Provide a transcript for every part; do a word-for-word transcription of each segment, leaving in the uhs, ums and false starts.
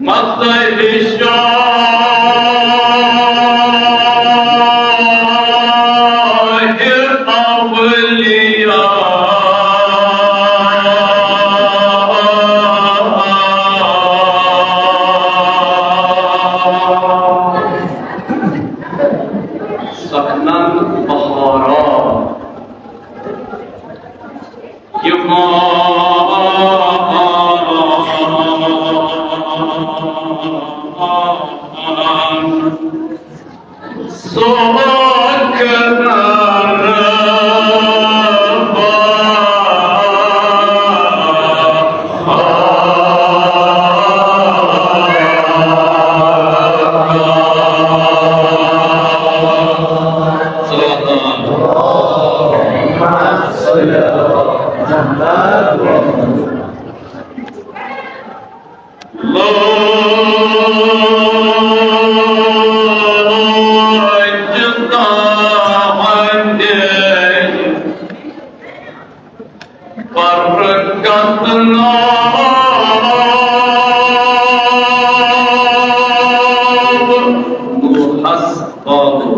مطلع شاہ اولیاء۔ سخنن بہارا۔ نوحس پالو۔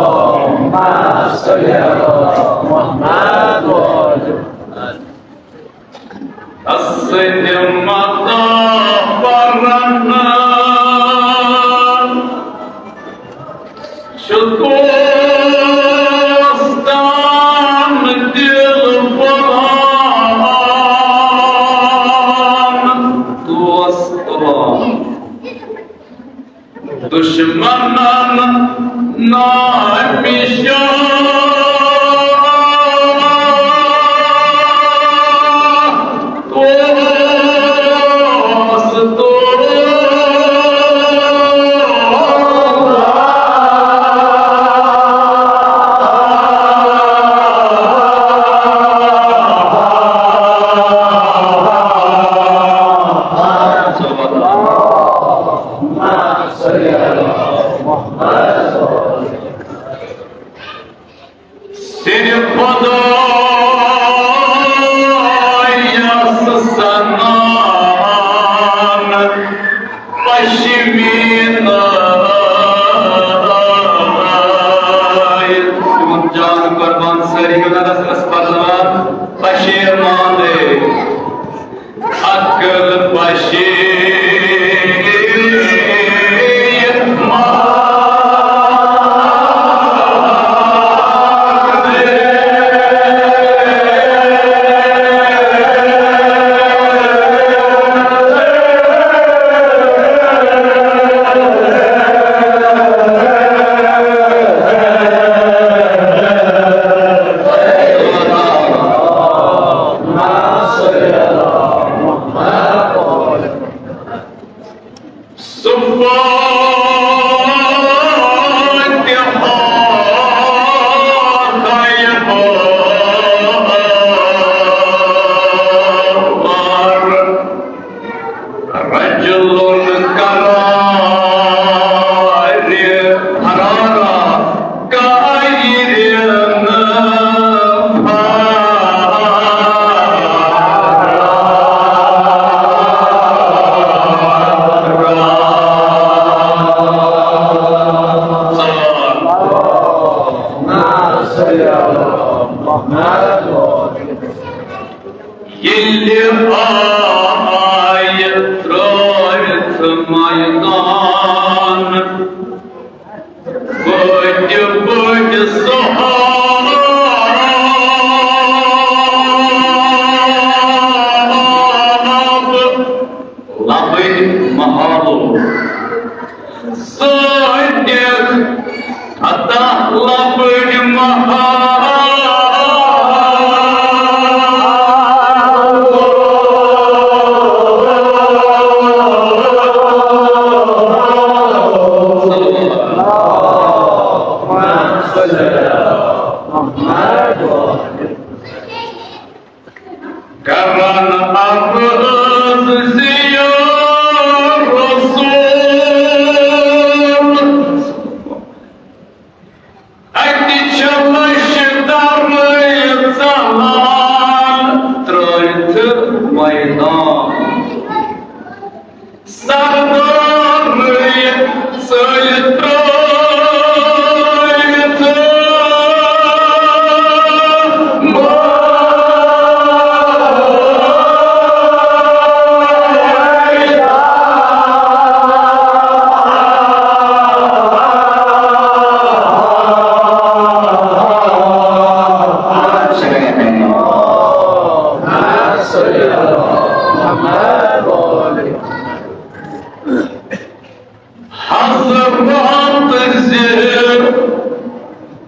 اللهم صل على محمد وآل۔ تس سۭتۍ مداح پرن چھُ دوستان دل بران۔ دوستان۔ دشمنن نام نشان۔ دوست، دوست۔ صرف خدایس سنان پشمینہ۔ تِہُنٛد جان قربان، سٲری گِنٛدان ٲسۍ پتلوان پشیمانٕے۔ عقل پشے۔ رجل کرارِ حرارا کائرن فارا۔ ییٚلہِ آیہِ ترٛٲوِتھ میدان، لبٕنۍ محالو۔ سٲنۍ دِل عطا لبٕنۍ محال۔ کرن عرض زِ یا رسول، اتہِ چھِ لشکر ژلان ترٲوِتھ میدان۔ سردارٕے ژٔلۍ ترٲوِتھ۔ حضرات زِ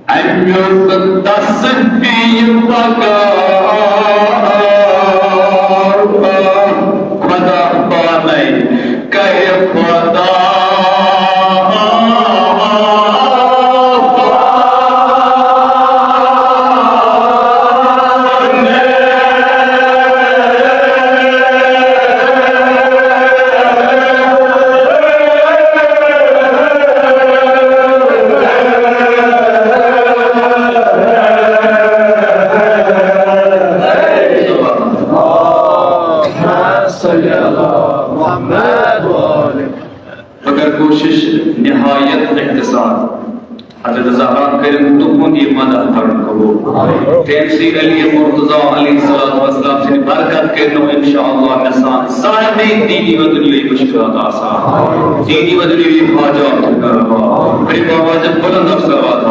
اَمیُک دَس پیٚیہِ پگاہ۔ خدا پانے کرِ خدا۔ مگر کوٗشِش نہایت اختصار۔ حضرت زہرا کٔرِن تُہُنٛد یہِ مدح پَرُن قبوٗل۔ تٔمۍ سٕے علی مرتضیٰ علیہ الصلوۃ والسلام سٕنٛدِ برکت کٔرِنو انشاءاللہ مےٚ سان سارنٕے دینی و دُنیٲوی مُشکِلات آسان۔ دینی و دُنیٲوی حاجات کَرَن آباد۔ کٔرِو آواز بلند اَتھ صلوات۔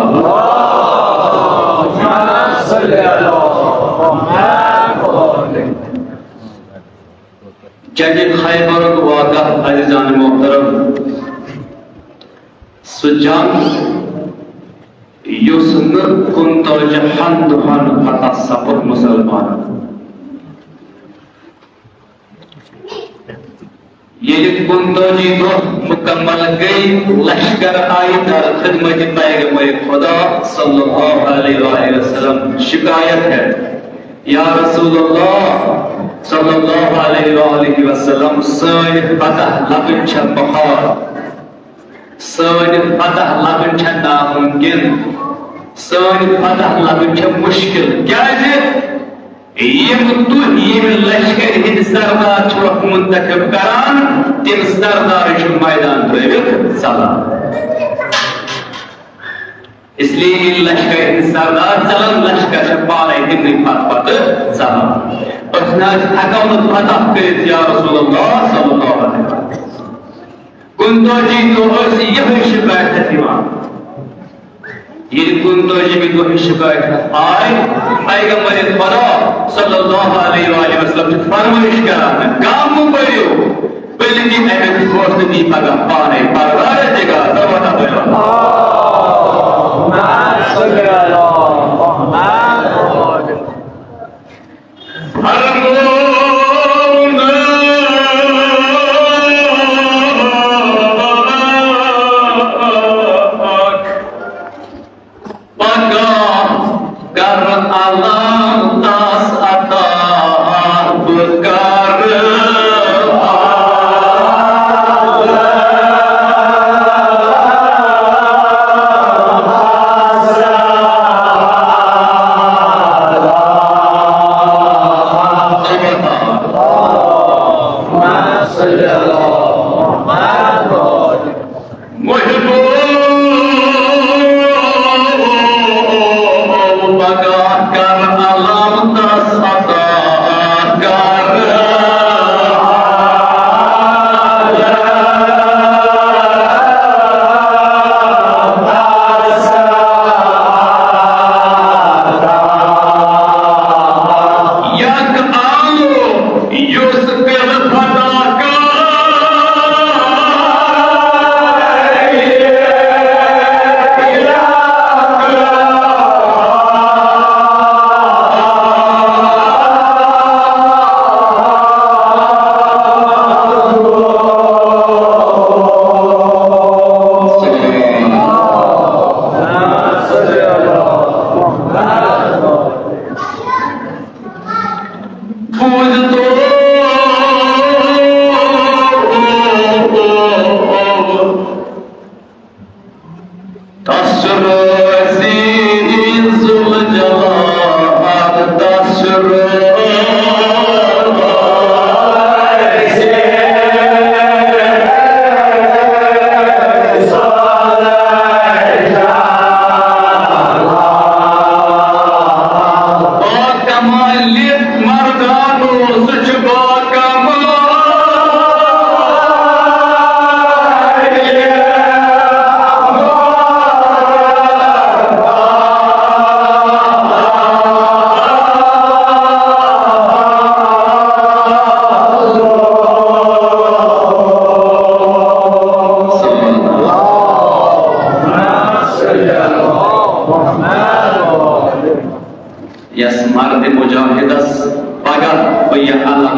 جنگ خیبرُک واقعہ عزیزان محترم، سُہ جنگ یُس نہٕ کُنتٲجِہن دۄہن فتح سپُد مُسلمانن۔ ییٚلہِ کُنتٲجی دۄہ مُکمل گٔے، لشکر آیہِ در خدمت پیغمبر خدا صلی اللہ علیہ وآلہ وسلم شکایت ہٮ۪تھ، یا رسول اللہ صلی اللہ علیہ وآلہ وسلم، سٲنۍ فتح لبٕنۍ چھےٚ محال۔ سٲنۍ فتح لبٕنۍ چھےٚ ناممکن، سٲنۍ فتح لبٕنۍ چھےٚ مُشکل۔ کیازِ؟ یِم تُہۍ ییٚمہِ لشکرِ ہٕنٛدۍ سردار چھِوکھ منتخب کران، تِم سردارٕے چھِ میدان ترٲوِتھ ژلان۔ اس لیے ییٚلہِ لشکرِ ہٕنٛدۍ سردار ژلان، لشکر چھِ پانے تِمنٕے پتہٕ پتہٕ ژلان۔ أسۍ نہ حظ ہٮ۪کو نہٕ فتح کٔرِتھ، یا رسول اللہ صلی اللہ علیہ وسلم۔ کُنتٲجی دۄہ ٲسۍ یِہوٚے شکایت ہٮ۪تھ یِوان۔ ییٚلہِ کُنتٲجی دۄہ شکایت ہٮ۪تھ آے، پیغمبر خدا صلی اللہ علیہ وآلہ وسلم چھِ فرمٲیش کران، غم مہٕ بٔرِو، بلکہِ اَمیُک فٲصلہٕ دی پگاہ پانے پروردگار۔ پگاہ کر علامتس عطا، بہٕ کرٕ محبو، پگاہ کر علامتس عطا، کر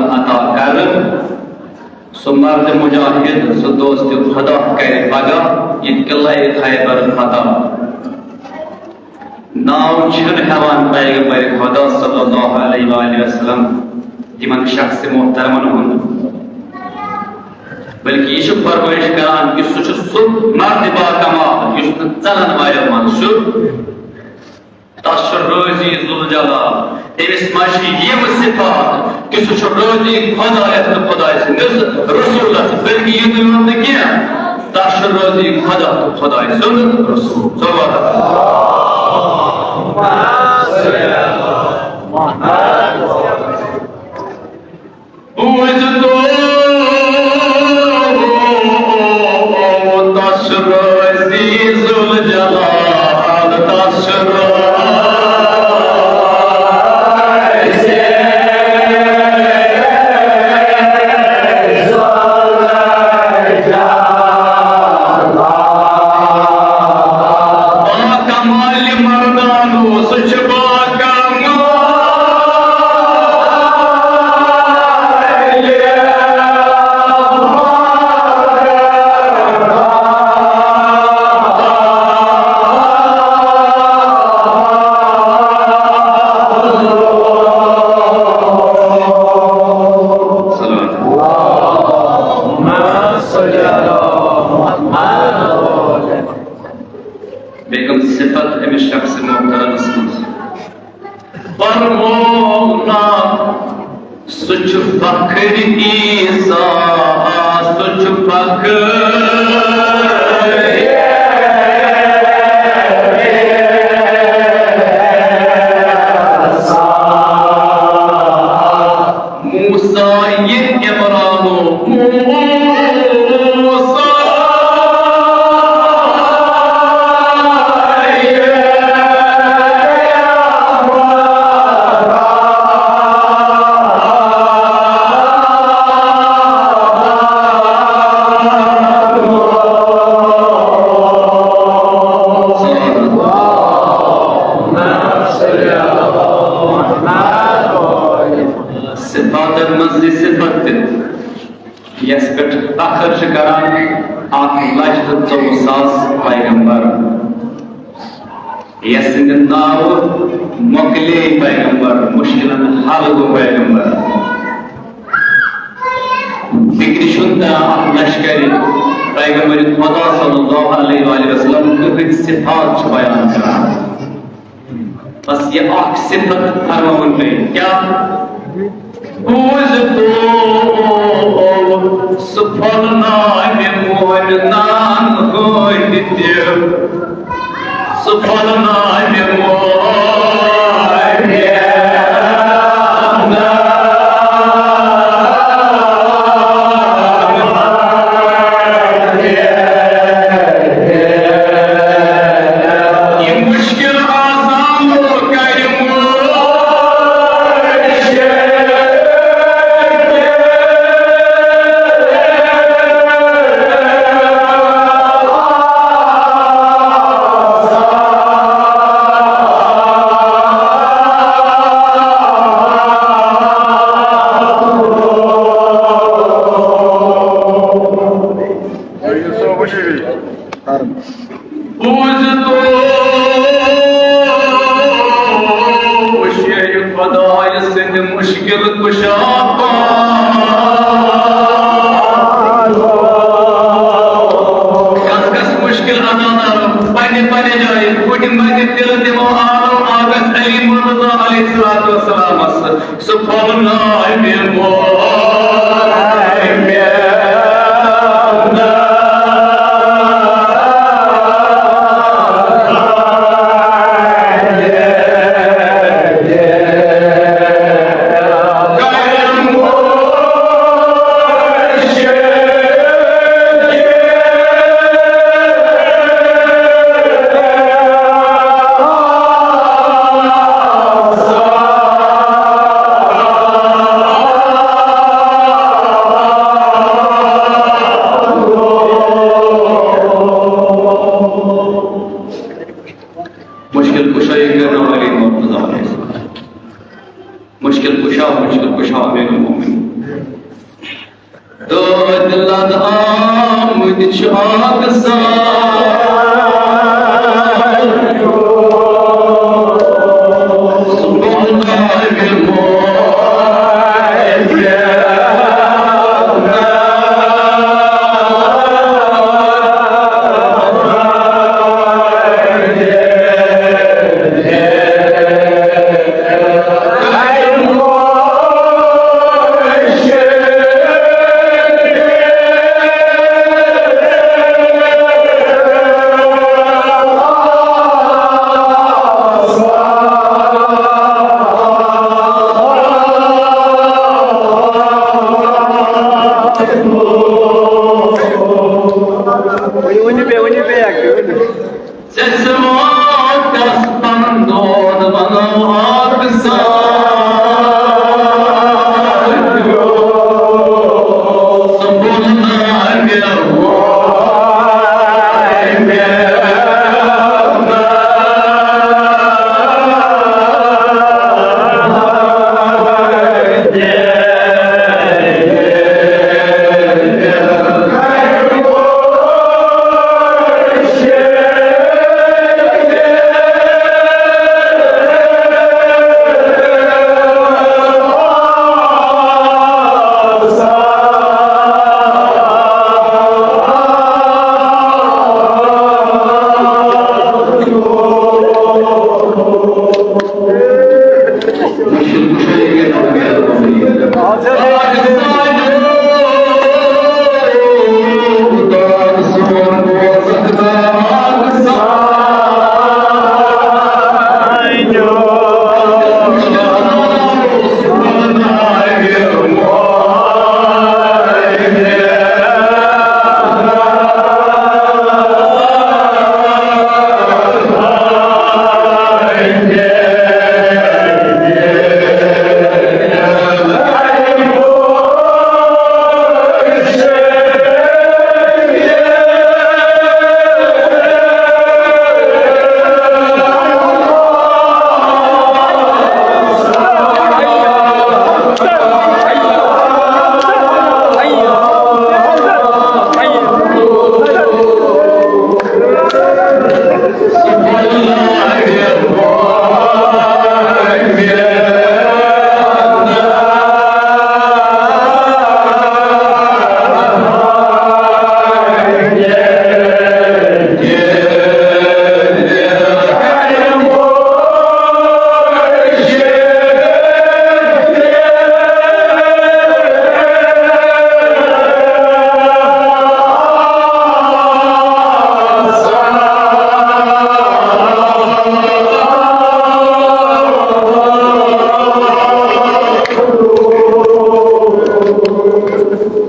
عطا کرن۔ سُہ مرد مجاہد، سُہ دوست خدا کرِ پگاہ یہِ قلعہ خیبر فتح۔ ناو چھُنہٕ ہٮ۪وان پیغمبر خدا صلی اللہ علیہ وآلہ وسلم تِمن شخص محترمن ہُنٛد، بلکہ یہِ چھُ فرمٲیش کران کہِ سُہ چھُ سُہ مرد با کمال یُس نہٕ ژلن والٮ۪و منٛز چھُ۔ تس چھُ رٲضی ذوالجلال، تٔمِس منٛز چھِ یِم صفات کہِ سُہ چھُ رٲضی خۄدایَس تہٕ خۄداے سٕنٛدِس رسوٗلَس، بلکہِ یہِ نہٕ یوت نہٕ کینٛہہ، تس چھُ رٲضی خۄدا تہٕ خۄداے سُنٛد رسوٗل۔ صلوات۔ بوٗزتو، تس رٲضی ذوالجلال، تس رٲضی۔ باکمال مردانو، سُہ چھُ باکمال۔ بیٚیہِ کم صفت أمِس شخص محترمس منٛز؟ فرمونا، سُہ چھُ فخر عیسیٰ، سُہ چھُ فخر۔ موسیٰ یہِ عمرانو، موسیٰ۔ صفاتن منٛز یہِ صفت تہِ، یَس پٮ۪ٹھ فخر چھِ کران اکھ لچھ تہٕ ژوٚوُہ ساس پیغمبر، یَس سٕنٛدِ ناوٕ مۄکلے پیغمبر، مُشکِلن حل گوٚو پیغمبر۔ فِکرِ چھُنہٕ تران اکھ لشکرِ پیغمبر خدا صلی اللہ علیہ وآلہ وسلم کٕہٕنۍ صفات چھِ بیان کران۔ بس یہِ اکھ صفت فرماوُن مےٚ۔ کیٛاہ؟ بوٗزتو، سُہ پھۄلناوِ مومنان ہٕنٛدۍ تہِ، سُہ پھۄلناوِ مومنان۔ یہِ مُشکِل آسان کرِ مُشکِل۔ آمٕتۍ چھِ اکھ ساتھ۔ ؤنِو بیٚیہِ، ؤنِو بیٚیہِ اَکہِ لَٹہِ، ؤنِو۔ ژےٚ سماٹس پندود بنو اکھ ساتھ۔ سکون ناوِ وای مےٚ۔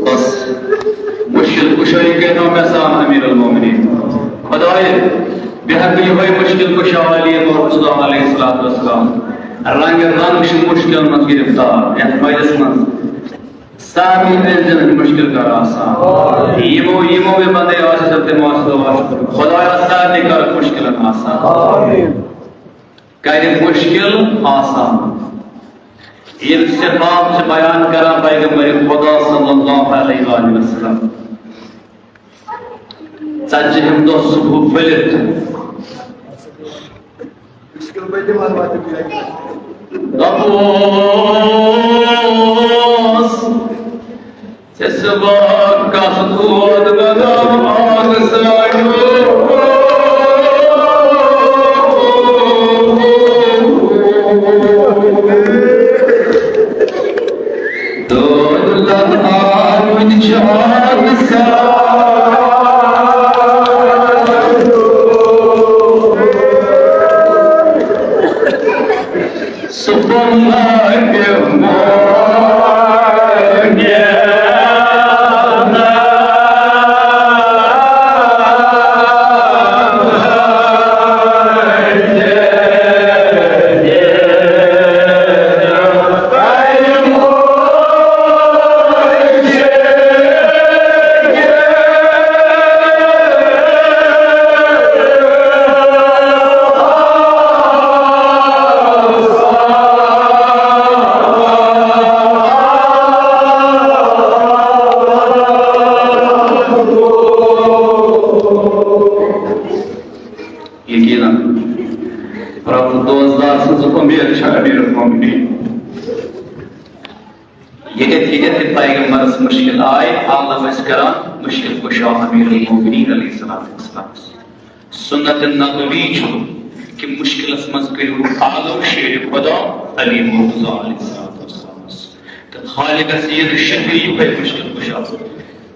بس، مشکل کشٲیی کٔرۍتو مےٚ سان امیر المومنین۔ خدایہِ، بہٕ ہٮ۪کہٕ یِہوٚے مشکل کشا علی محمد صلی اللہ علیہ الصلوۃ والسلام۔ رنگِ رنگ چھِ مشکلن منٛز گرفتار یتھ مجلس منٛز۔ سارنٕے عزیزن ہٕنٛدۍ مشکل کر آسان۔ یِمو، یِمو مےٚ بندے آسہِ سب تِمو آسہِ دعا۔ خدایا سارنٕے کر مشکلن آسان۔ کر مشکل آسان۔ ییٚلہِ صفات چھِ بیان کران پیغمبر خدا صلی اللہ علیہ وآلہ وسلم۔ ژتجِہم دۄہ صبح ؤلِتھ۔ دپوس، ژےٚ صبح کتھ دود لگاو آگ سایو۔ دود لگاو آگ سایو۔ سُہ بُنگہٕ تہِ مانہِ مُشکِل آے، عالم ٲسۍ کران مُشکِل کُشا امیر المومنین علیہ الصلوۃ والسلام۔ سُنت نبوی چھُ کہِ مُشکِلس منٛز کٔرِو عالم شیر خدا علی مرتضیٰ علیہ الصلوۃ والسلامس۔ تہٕ خالقس یہِ شکر یہِ پَزِ مُشکِل کُشا۔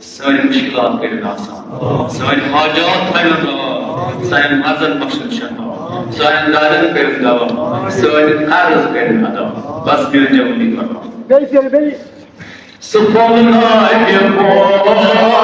سٲنۍ مُشکِلات کٔرِن آسان، سٲنۍ حاجات تھٲوِن روا، سانٮ۪ن مرضن بخشن شفا، سانٮ۪ن دادٮ۪ن کٔرِن دوا، سٲنۍ قرض کٔرِن ادا۔ بس میٲنۍ جوٲنی فرما۔ بیٚیہِ کٔرِو، بیٚیہِ۔ سُہ پھوٚل ناوِ پوش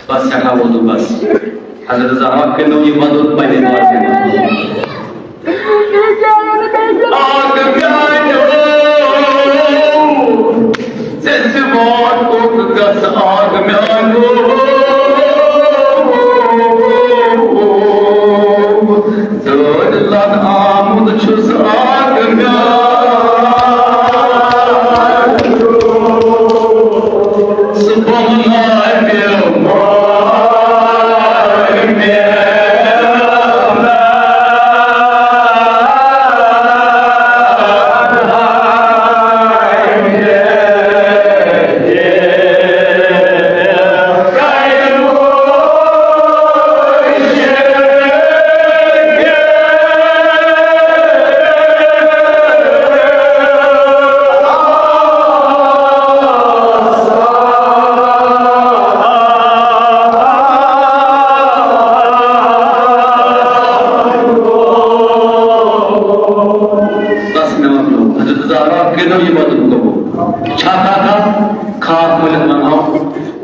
بس سٮ۪ٹھاہ ووتُم بس۔ حضرت زہرا کٔرِو یہِ وَدُن پنٛنہِ نازِ منٛز۔ آگ میٛانیو، ژےٚ زِ واتُکھ گژھ آگ میٛانیو۔ دٲدۍ لَد آمُت چھُس آگ میٛانیو۔ سُہ بۄنہٕ نارِ بس مےٚ ووٚن، حضرت زہرا کٔرِو یہِ وَدُن قبوٗل۔ چھا کانٛہہ کَتھ خاص ؤنِتھ وَنہو؟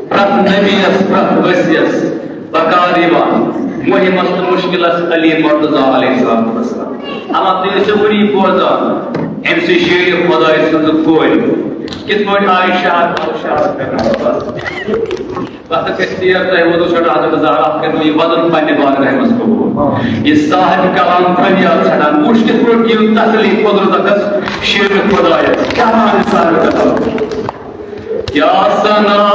پرٛٮ۪تھ نبی یَس، پرٛٮ۪تھ ؤسۍ یَس بکار یِوان مُہِمَس تہٕ مُشکِلَس علی مرتضیٰ علیہ الصلوۃ والسلام۔ اَما تُہۍ ٲسِو وُنی بوزان أمۍ سٕے شیرِ خۄداے سٕنٛزٕ کورِ کِتھ پٲٹھۍ آیہِ شہر پَتہٕ شہر پھِرنہٕ۔ بس۔ وقت گژھِ ژیر، تۄہہِ ووتوٕ سٮ۪ٹھاہ حضرت زہرا کٔرِو یہِ وَدُن پنٛنہِ بارگاہہِ منٛز قبوٗل۔ یہِ صاحب کلام فریاد ژھانٛڈان، وٕچھ کِتھ پٲٹھۍ دِیِن تسلی قدرتس شیرِ خۄدایس۔ کیٛاہ وَنان صاحب کلام؟ کیٛاہ سنا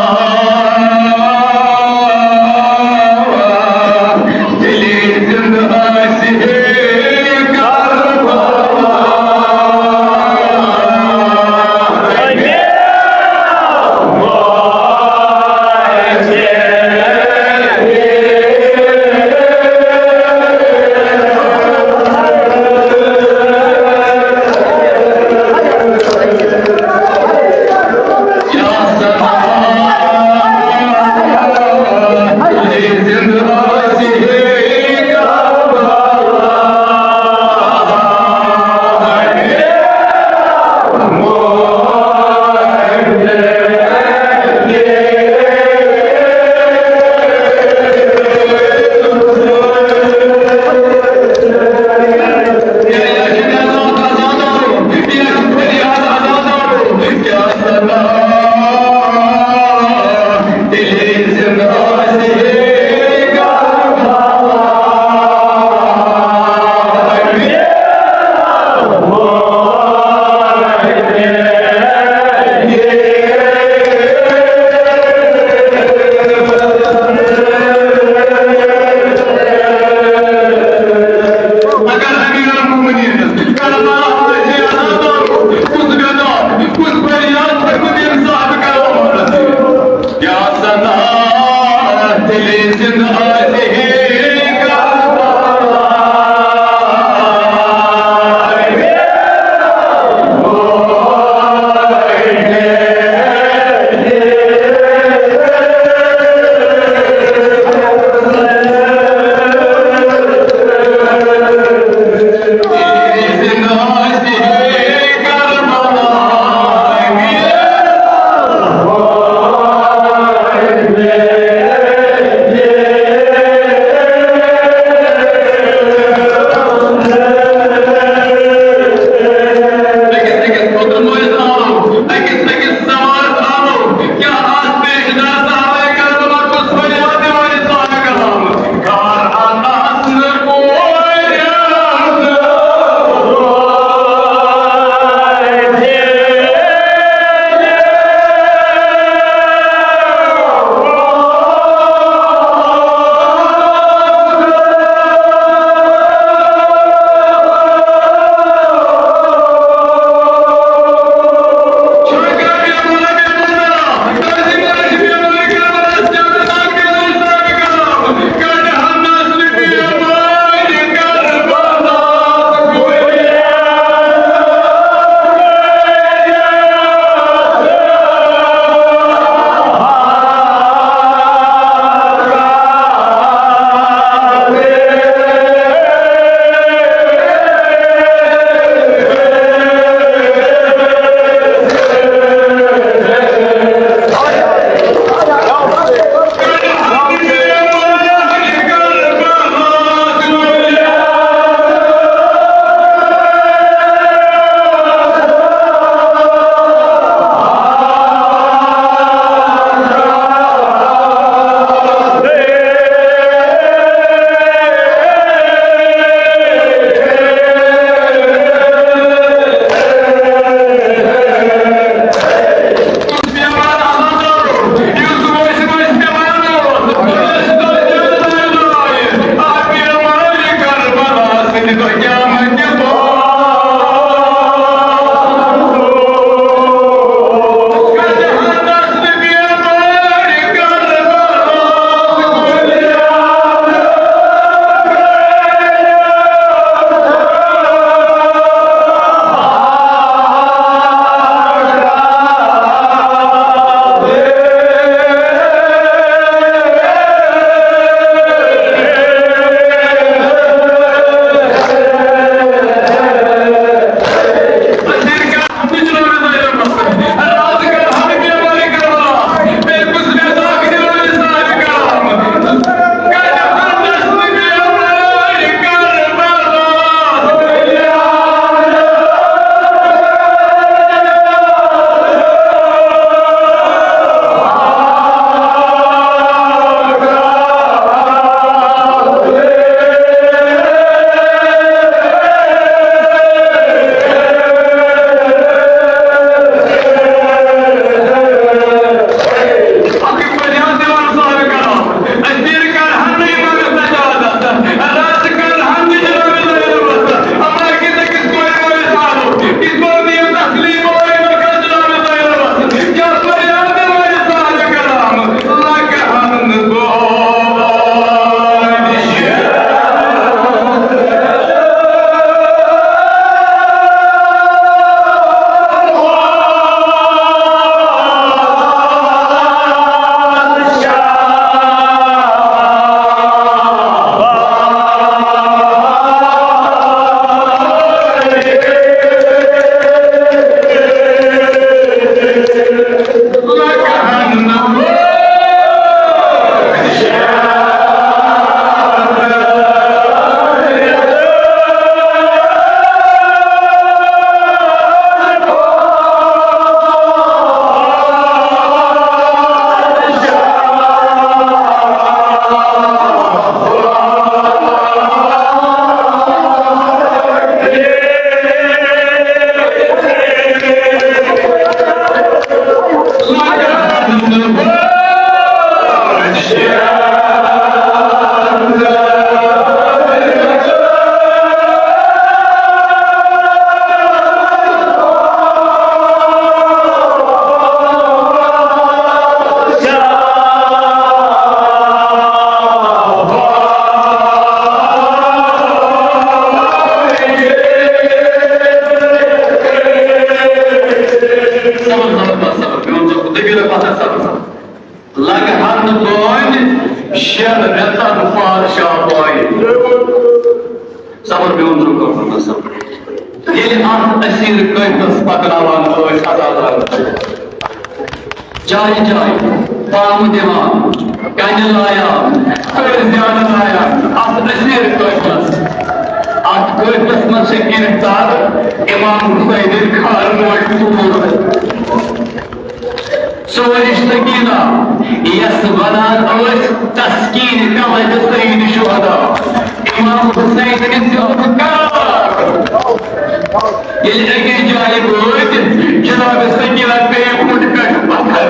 دِلی زِنٛدٕ آسہِ ہے کربلا۔ اگر امیر المومنین کربلا آسہِ ہے عذاب، کُس بیدار، کُس فریاد کھوٚتمُت ییٚمہِ صاحب کراماتس؟ کیٛاہ سنا دِلی زِنٛدٕ آسہِ ہے کربلا۔ شٮ۪ن رٮ۪تن پادشاہ پٲیِتھ۔ صبر میون زُو کوٚر نہٕ صبر۔ ییٚلہِ اتھ اسیٖر قٲفلس پکناوان ٲسۍ عزادار، جایہِ جایہِ پامہٕ دِوان، کنہِ لایان، کٔرۍ زیادٕ لایان اتھ اسیٖر قٲفلس۔ اتھ قٲفلس منٛز چھِ گرفتار امام حسینٕنۍ خانہٕ موج ژوٗر۔ سورج سکینہ، یس ونان ٲسۍ تسکین قبر سید شہدا، امام حسین کٔرِتھ زیادٕ قرار۔ ییٚلہِ أکِس جایہِ وٲتۍ، جناب سکینہ پیٚیہِ کُٹھ پٮ۪ٹھ پتھر۔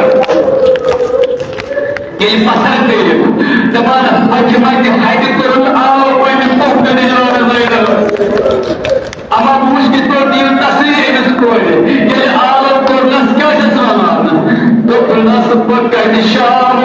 ییٚلہِ پتھر پیٚیہِ، دپان، حکمت ہتہِ کوٚرُن آو پننہِ پۄپھتٕرِ جناب زینب۔ اما بوٗز کِتھ پٲٹھۍ دِیِو تسلی أمِس کورِ؟ ییٚلہِ آلو کوٚرنس کیٛاہ چھَس وَنان؟ دوٚپنس، بہٕ کَتہِ شام